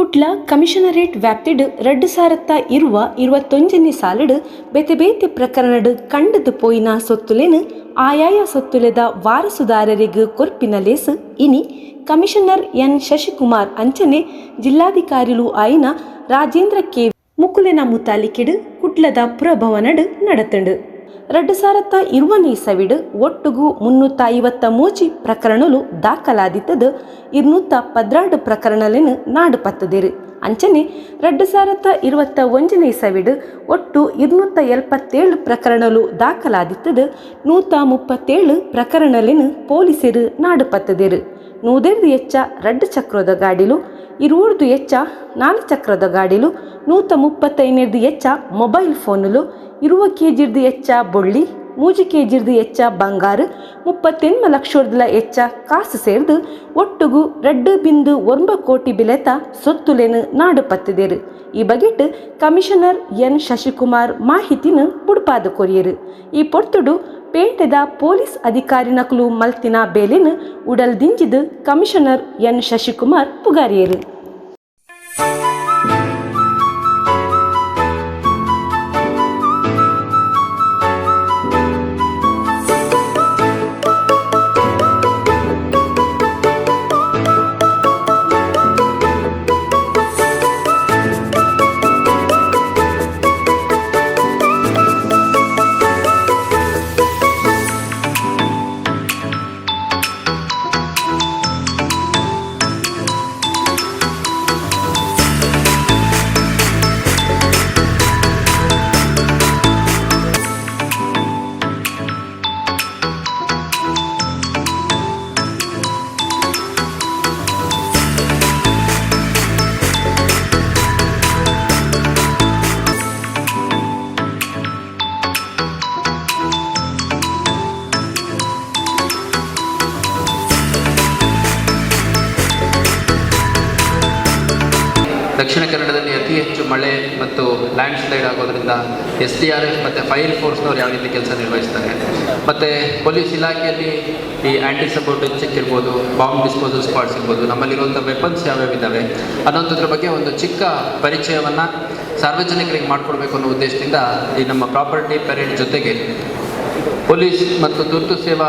Kudla commissionerate ವ್ಯಾಪ್ತಿಡ್ 2020-21ನೇ solid ಬೇತೆ ಬೇತೆ ಪ್ರಕರಣಡ್ ಕಂಡುದು ಪೋಯಿನ ಸೊತ್ತುಲೆನ್ ಆಯಾಯ ಸೊತ್ತುಲೆದ ವಾರಸುದಾರರಿಗೆ ಕೊರ್ಪಿನ ಲೇಸ್ ಇನಿ ಕಮಿಷನರ್ ಎನ್ ಶಶಿಕುಮಾರ್ ಅಂಚನೆ ಜಿಲ್ಲಾಧಿಕಾರಿಲು ಆಯಿನ ರಾಜೇಂದ್ರ ಕೆ ಮುಕುಲೆನ ಮುತಾಲಿಕೆಡ್ ಕುಡ್ಲದ ಪುರಭವನಡ್ ನಡತುಂಡು. 2020ನೇ ಇಸವಿಡ್ ಒಟ್ಟುಗು 353 ಪ್ರಕರಣಲು ದಾಖಲಾದಿತ್ತದು 212 ಪ್ರಕರಣಲೆನ್ ನಾಡು ಪತ್ತುದಿರು. ಅಂಚನೆ 2021ನೇ ಇಸವಿಡ್ ಒಟ್ಟು 277 ಪ್ರಕರಣಲು ದಾಖಲಾದಿತ್ತದು 137 ಪ್ರಕರಣಲೆನ್ ಪೊಲೀಸರು ನಾಡು ಪತ್ತುದಿರು. 100 ಎಚ್ಚ 2 ಚಕ್ರದ ಗಾಡಿಲು, 20 ಎಚ್ಚ 4 ಚಕ್ರದ ಗಾಡಿಲು, 135 ಎಚ್ಚ ಮೊಬೈಲ್ ಫೋನುಲು, 20 ಕೆಜಿರ್ದು ಎಚ್ಚ ಬೊಳ್ಳಿ, 3 ಕೆಜಿರ್ದು ಎಚ್ಚ ಬಂಗಾರು, 38 ಲಕ್ಷರ್ದುಲ ಎಚ್ಚ ಕಾಸು ಸೇರ್ದು ಒಟ್ಟುಗು 2.9 ಕೋಟಿ ಬಿಲೆತ ಸೊತ್ತುಲೆನ್ ನಾಡು ಪತ್ತುದೇರು. ಈ ಬಗೆಟ್ ಕಮಿಷನರ್ ಎನ್ ಶಶಿಕುಮಾರ್ ಮಾಹಿತಿನ ಬುಡ್ಪಾದ ಕೊರಿಯರು. ಈ ಪೊರ್ತುಡು ಪೇಂಟೆದ ಪೊಲೀಸ್ ಅಧಿಕಾರಿ ನಕಲು ಮಲ್ತಿನ ಬೇಲೆನ್ ಉಡಲ್ ದಿಂಜಿದ್ ಕಮಿಷನರ್ ಎನ್ ಶಶಿಕುಮಾರ್ ಪುಗಾರಿಯರು. ದಕ್ಷಿಣ ಕನ್ನಡದಲ್ಲಿ ಅತಿ ಹೆಚ್ಚು ಮಳೆ ಮತ್ತು ಲ್ಯಾಂಡ್ ಸ್ಲೈಡ್ ಆಗೋದ್ರಿಂದ ಎಸ್ ಡಿ ಆರ್ ಎಫ್ ಮತ್ತು ಫೈರ್ ಫೋರ್ಸ್ನವ್ರು ಯಾವ ರೀತಿ ಕೆಲಸ ನಿರ್ವಹಿಸ್ತಾರೆ, ಮತ್ತು ಪೊಲೀಸ್ ಇಲಾಖೆಯಲ್ಲಿ ಈ ಆ್ಯಂಟಿ ಸಪೋರ್ಟ್ ಚೆಕ್ ಇರ್ಬೋದು, ಬಾಂಬ್ ಡಿಸ್ಪೋಸಲ್ ಸ್ಕ್ವಾಡ್ಸ್ ಇರ್ಬೋದು, ನಮ್ಮಲ್ಲಿರುವಂಥ ವೆಪನ್ಸ್ ಯಾವ್ಯಾವ ಇದ್ದಾವೆ ಅನ್ನೋಂಥದ್ರ ಬಗ್ಗೆ ಒಂದು ಚಿಕ್ಕ ಪರಿಚಯವನ್ನು ಸಾರ್ವಜನಿಕರಿಗೆ ಮಾಡಿಕೊಡ್ಬೇಕು ಅನ್ನೋ ಉದ್ದೇಶದಿಂದ ಈ ನಮ್ಮ ಪ್ರಾಪರ್ಟಿ ಪೆರೇಡ್ ಜೊತೆಗೆ ಪೊಲೀಸ್ ಮತ್ತು ತುರ್ತು ಸೇವಾ